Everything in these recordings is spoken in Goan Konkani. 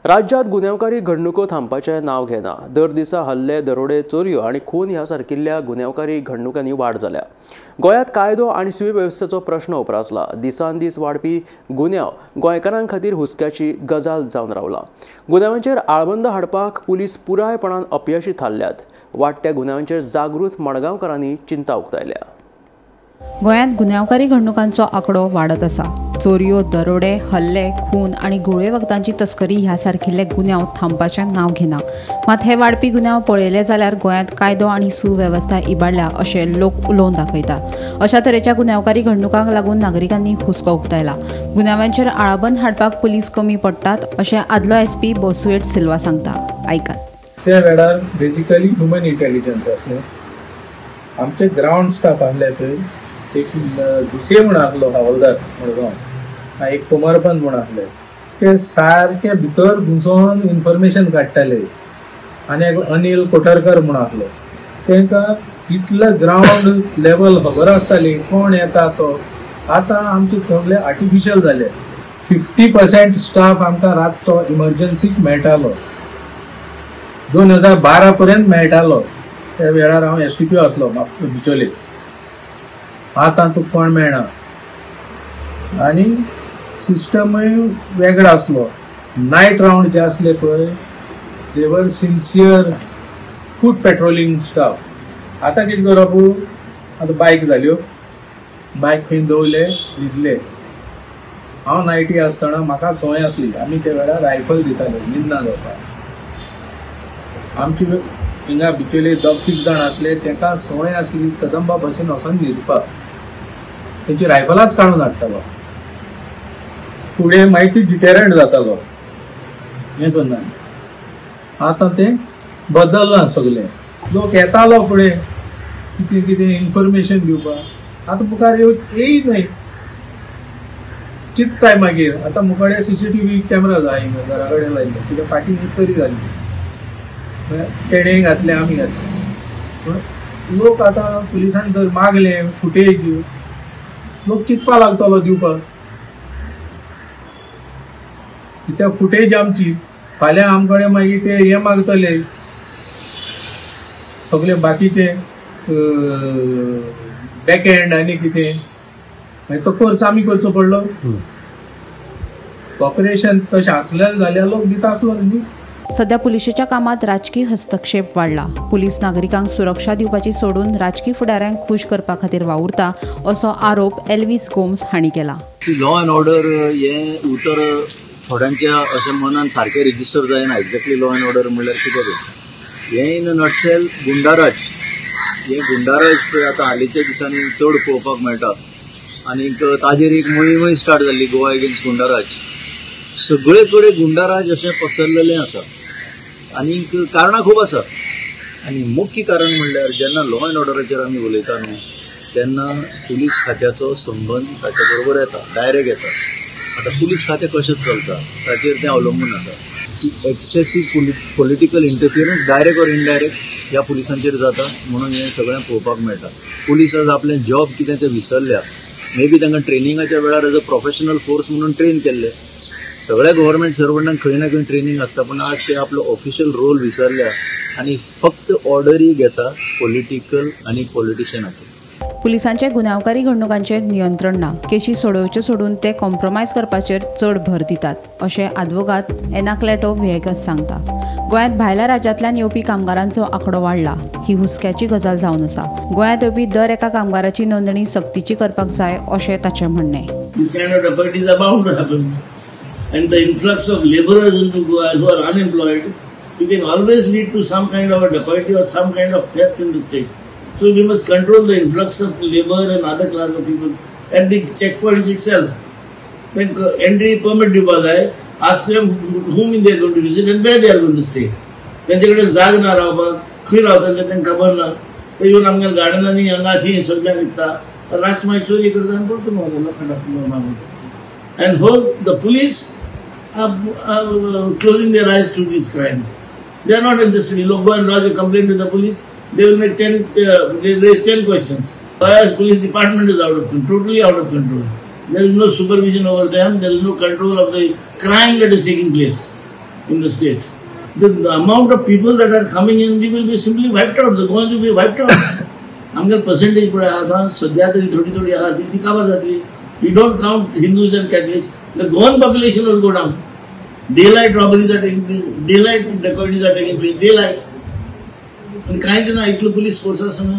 राज्यात गुन्यांवकारी घडणुको थांबपाचें नांव घेना. दर दिसा हल्ले, दरोडे, चोरयो आनी खून ह्या सारकिल्ल्या गुन्यांवकारी घडणुकांनी वाड जाल्या. गोंयांत कायदो आनी सुवेवस्थेचो प्रश्न उप्रासला. दिसान दीस वाडपी गुन्यांव गोंयकारां खातीर हुस्क्याची गजाल जावन रावला. गुन्यांवांचेर आळबंद हाडपाक पुलीस पुरायपणान अपयशी थारल्यात. वाडट्या गुन्यांवांचेर जागृत मडगांवकारांनी चिंता उक्तायल्या. गोंयांत गुन्यांवकारी घडणुकांचो आंकडो वाडत आसा. चोरयो, दरोडे, हल्ले, खून आनी घुंवळे वखदांची तस्करी ह्या सारकिल्ले गुन्यांव थांबपाचें नांव घेना. मात हे वाडपी गुन्यांव पळयले जाल्यार गोंयांत कायदो आनी सुवेवस्था इबाडल्या अशें लोक उलोवन दाखयतात. अशा तरेच्या गुन्यांवकारी घडणुकांक लागून नागरिकांनी हुस्को उक्तायला. गुन्यांवांचेर आळाबंद हाडपाक पुलीस कमी पडटात अशें आदलो एसपी बोसुएट सिल्वा सांगता. आयकात. त्या वेळार बेजिकली ह्युमन इंटेलिजन्स आसलें. आमचे ग्रावंड स्टाफ आसले पळय, एक दुसरे म्हूण आसलो हवालदार मडगांव, एक कुमारपंत म्हूण आसले, ते सारके भितर घुसोन इन्फॉर्मेशन काडटाले. आनी एक अनिल कोठारकर म्हूण आसलो, तांकां इतले ग्रावंड लेवल खबर आसताली कोण येता तो. आतां आमचे सगळे आर्टिफिशियल जाले. 50% स्टाफ आमकां रातचो इमर्जन्सीक मेळटालो. 2012 पर्यंत मेळटालो. त्या वेळार हांव एसडीपीओ आसलो बिचोले. आतां तुका कोण मेळना. आनी सिस्टमूय वेगळो आसलो. नायट रावंड जे आसले पळय, they were sincere foot patrolling staff. आतां कितें करप, आतां बायक जाल्यो, बायक खंय दवरले न्हिदले. हांव नायटी आसतना म्हाका संवय आसली, आमी त्या वेळार रायफल दिताले न्हिदना जावपाक. आमची हिंगा बिचोले दोग तीग जाण आसले, तांकां संवय आसली कदंबा बसीन वचोन न्हिदपाक. तेंची रायफलाच काडून हाडटालो. फुडें मागीर ती डिटेरंट जातालो. हें करना. आतां तें बदल्लां सगळें. लोक येतालो फुडें कितें कितें इन्फॉर्मेशन दिवपाक. आतां मुखार येय न्हय चिंतताय मागीर. आतां मुखार सीसीटीव्ही कॅमेरा जाय हिंगा घरा कडेन लायल्ले, कित्याक फाटीं चोरी जाली, तेणें घातलें आमी घातलें. पूण लोक आतां पुलिसान जर मागलें फुटेज, लोक चिंतपा लागतलो दिवपाक. कित्याक फुटेज आमची, फाल्यां आमकडे मागीर ते हें मागतले सगळे बाकीचे बॅकएंड आनी कितें. मागीर तो कोर्स आमी करचो पडलो. कॉपरेशन तशें आसलें जाल्यार लोक दिता आसलो न्ही. सध्या पुलिशेच्या कामात राजकी हस्तक्षेप वाडला. पुलीस नागरिकांक सुरक्षा दिवपाची सोडून राजकी फुडाऱ्यांक खूश करपा खातीर वावुरता असो आरोप एल्विस गोम्स हांणी केला. लॉ अँड ऑर्डर हें उतर थोड्यांच्या अशें मनान सारकें रजिस्टर जायना. एक्झॅक्टली लॉ अँड ऑर्डर म्हणल्यार कितें तें, हें इन अ नटशेल गुंडाराज. हें गुंडाराज पळय आतां हालींच्या दिसांनी चड पळोवपाक मेळटा. आनीक ताजेर एक मोहीमय स्टार्ट जाल्ली, गोवा अगेन्स्ट गुंडाराज. सगळे कडेन गुंडाराज अशें पसरलेलें आसा. आनीक कारणां खूब आसा. आनी मुख्य कारण म्हणल्यार जेन्ना लॉ अँड ऑर्डराचेर आमी उलयता न्हू, तेन्ना पुलीस खात्याचो संबंद ताच्या बरोबर येता, डायरेक्ट येता. आतां पुलीस खातें कशें चलता ताचेर तें अवलंबून आसा. की excessive political interference direct or indirect ह्या पुलिसांचेर जाता म्हणून हें सगळें पळोवपाक मेळटा. पुलीस आज आपलें जॉब कितें तें विसरल्या. मे बी तांकां ट्रेनिंगाच्या वेळार एज अ प्रोफेशनल फोर्स म्हणून ट्रेन केल्ले. सगळ्या गव्हर्मेंट सर्वंटांक खंय ना खंय ट्रेनिंग आसता, पूण आज ते आपलो ऑफिशियल रोल विसरल्या आनी फक्त ऑर्डरी घेता पॉलिटिकल आनी पॉलिटिशियनाचे. पुलिसांचे गुन्यांवकारी घडणुकांचेर नियंत्रण ना. केशी सोडोवच्यो सोडून ते कॉम्प्रोमायज करपाचेर चड भर दितात अशें आदवोगाद एनाक्लेटो व्हिएगस सांगता. गोंयांत भायल्या राज्यांतल्यान येवपी कामगारांचो आंकडो वाडला. ही हुस्क्याची गजाल जावन आसा. गोंयांत येवपी दर एका कामगाराची नोंदणी सक्तीची करपाक जाय अशें ताचें म्हणणें. And the influx of laborers into Goa who are unemployed, you can always lead to some kind of a dacoity or some kind of theft in the state. So we must control the influx of labor and other class of people at the checkpoints itself. Then entry permit दिवपा जाय, ask them whom they are going to visit and where they are going to stay. तेंचे कडेन जाग ना रावपाक, खंय रावतले तेंकां खबर ना. ते येवन आमगे गार्डनांनी हांगा थंय सगळ्यांक दिता, रातची मागीर चोरी करता आनी परतून वता मागून. And whole the police are closing their eyes to this crime. They are not interested. You go and lodge a complaint with the police, they will make 10, they raise 10 questions. Whereas police department is out of control, totally out of control. There is no supervision over them, there is no control of the crime that is taking place. in the state. The amount of people that are coming in, we will be simply wiped out. The Goans will be wiped out. आमगे पर्सेंटेज पळय आतां सद्या तरी थोडी थोडी आहा ती काबार जातली. We don't count Hindus and Catholics. The Goan population will go down. Daylight robberies are taking place, daylight dacoities are taking place, daylight. आनी कांयच ना, इतलो पुलीस फोर्स आसना.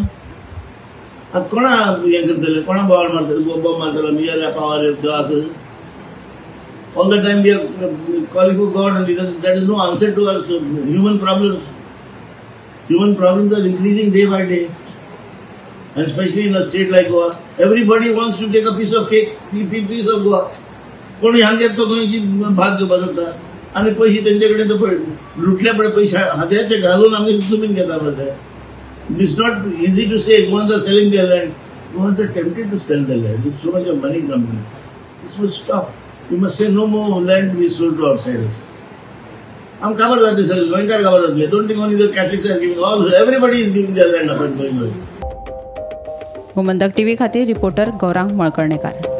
आतां कोणा हें करतले, कोणा बोवाळ मारतले, बॉम्ब मारतले आमी ह्या पावर देवाक. All the time we are calling for God only. That is no answer to our human problems. Human problems are increasing day by day. And especially in a state like Goa, everybody wants to take a piece of cake, piece of Goa. कोणी हांगा येता तो गोंयची भाग घेवपाक सोदता आनी पयशे तेंचे कडेन ते पळय लुटले पळय पयशे हाते ते घालून आमी जमीन घेता पळय ते. It's not easy to say Goans are selling their land. Goans are tempted to sell their land. It's so much of money coming. This must stop. We must say no more land to be sold to outsiders. आम काबार जातले सगळे गोंयकार काबार जातले. Don't think only the Catholics are giving, all everybody is giving their land up and going. Gomantak TV खातीर रिपोर्टर गौरांग मळकर्णेकार.